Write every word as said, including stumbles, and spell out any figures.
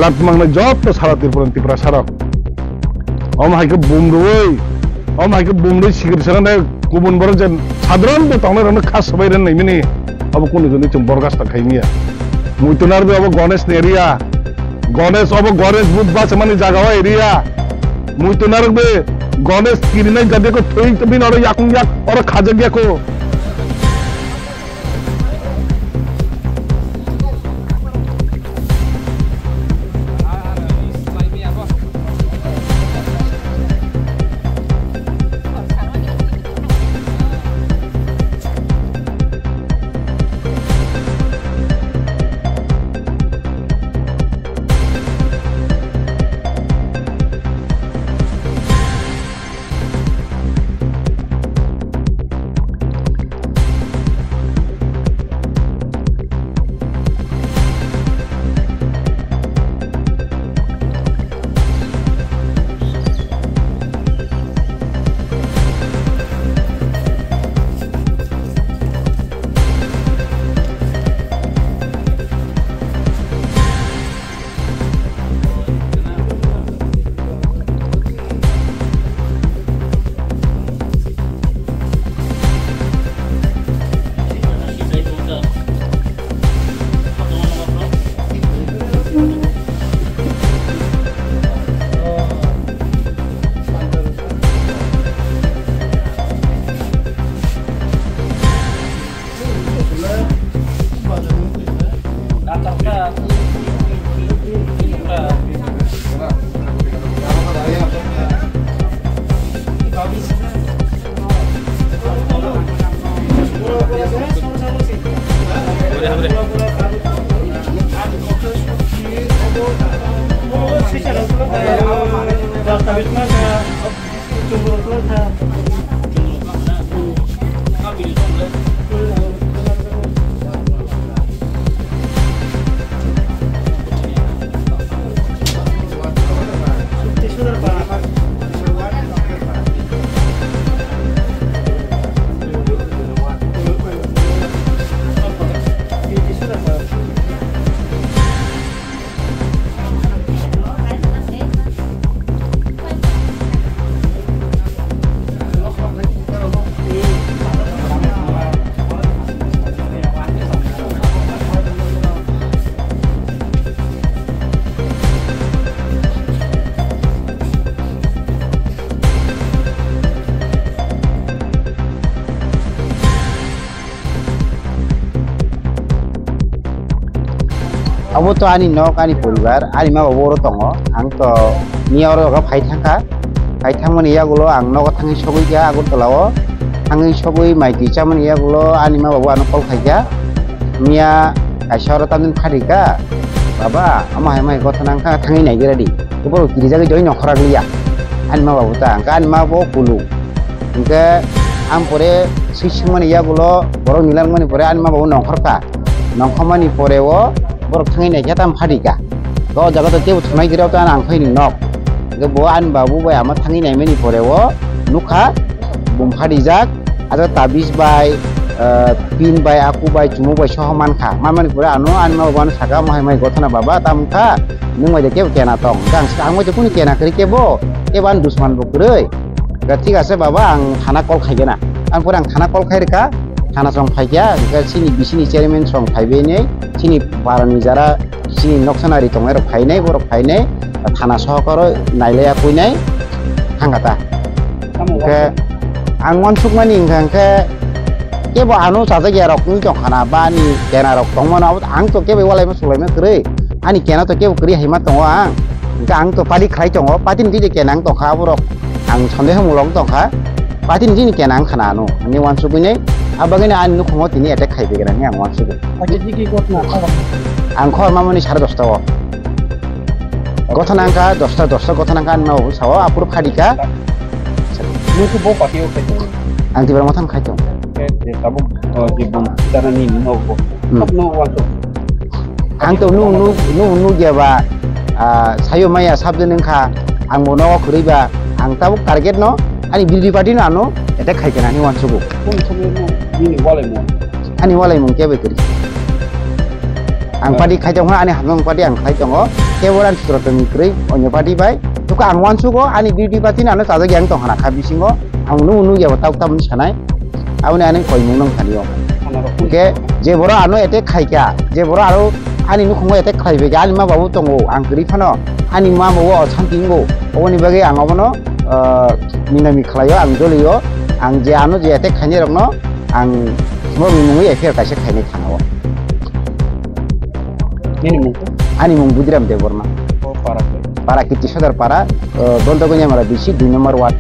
Lat mangnai jotto sara Tripura ni Tiprasa rok. Om hai khe bum rwui, om hai khe bum rwui sikir sana nai kubun borok je sadharon bo tongnai rokno kha swbai rwna nai mini. Abo kuni kuni chwng borgas ta khai miya. Muitu narwui abo Ganesh ni area. Ganesh abo Ganesh but bachmani jaga o area. Muitu narwui Ganesh kirinai jadiya ko thwi bini oro yakung yak oro khajak ya ko. Abo to ani nok, ani poribar, ani ma babu oro tongo. Ang to miya oro jaga phai thangkha. Phai thangmani yagulo ang nogo thangwi sogwi kha Agartala o. Thangwi sogwi mai twi chamani yagulo ani ma babu ano call khaikha. Miya kaisa oro tamni pharikha. Baba, omo hai mai gotha nangkha, thangwi naigra di. Borok kirijagwi doi nongkhor gliya. Ani ma babu ta, hwnkhe ani ma bo kulu. Hwnkhe ang pore swi swngmani yagulo borok nilangmani pore ani ma babu nongkhor kha. Nongkhormani pore o borok thangwi naikhe tamo pharikha. O jaga to teibo thunai giri o to ang khaini nok. Hwnkhe bo ani babu bai ama thangwi naimani pore o nukha bum pharijak. Aja tabis bai, ah, pin bai, aku bai, chumu bai soho mankha. Manmani pore ano ani ma babu ano saka, "Omo hai mai gothana baba, tamo kha? Nwng bai de kebo kena tong?" Hwnkhe ang saka, "Ang bai de kunu kena kwrwi kebo, kebo ani dusman bo kwrwi." Hwnkhe, "Thik ase baba, ang thana call khaigena." Ang pore ang thana call khairwkha, thana song phaikha, hwnkhe chini bisini chairman song phaibainai, chini barani jara, chini noksanari tongnairok phainai, borok phainai, thana sohokaro nailaiya kuinai, thangkha ta. Hwnkhe ang uansukmani hwnkha hwnkhe kebo ano chajakya rok wng tongkha na, ba ani kena rok tongmano, abo ang to kebo walaima sulaima kwrwi, ani kena to kebo kwrwi haima tongo ang, hwnkhe ang to pali khlai tongo, patini twi je kena ang tongkha aborok. Ang sondeho mulong tongkha, patini jini kena ang khana ano, ani uansugwi nei, abagwino ani nukhungo tini attack khaibai gana ni ang uansugwi. Acha, tiki gotna khorang. Ang khor mamani sare dosta o. Gotha nangkha dosta, dosta gotha nangkha ani ma babu sao, aphuru pharikha. Nungkhe bo party o khai tongo. Ang Tipra Motha khai tongo. Khe je tabuk, o, je bom kitana ni nogo. Hmm. Tabuk no uansuk. Ang to nu, nu, nu, nukya ba, ah, sayo maya sabjani wngkha, ang bo nogo kwrwi ba, ang tabuk target no, ani B J P party no ano attack khai khe nani uansukgo. Kung sumui no nini walaimung? Ani walaimung kebo kwrwi. Ang party khai tongo, ani hamjak party ang khai tongo. Tei bo ani sutro tongwi kwrwi onyo party bai. Toko ang uansugo ani duty party no ano chajak yang tong hana kha bisingo. Ang nung nung yabo tabuk tabuk sanai. Aboni ani koimung nung thani o. Hingke je borok ano attack khai kha, je borok aro ani nukhungo attack khlai bai kha, ani ma babu tongo, ang kwrwi phano ani ma babu o santi wngo. Oboni bagwi ang obono, ah, minami khlaio, ang jolio, ang je ano je attack khainai rokno ang borokni mungwi F I R kaisa khainai thana o. Nini mung khe? Ani mung Budiram Debbarma. O para khe? Para Kirti Sodar para, ah, Bondogo Nyamara bisi dui number ward.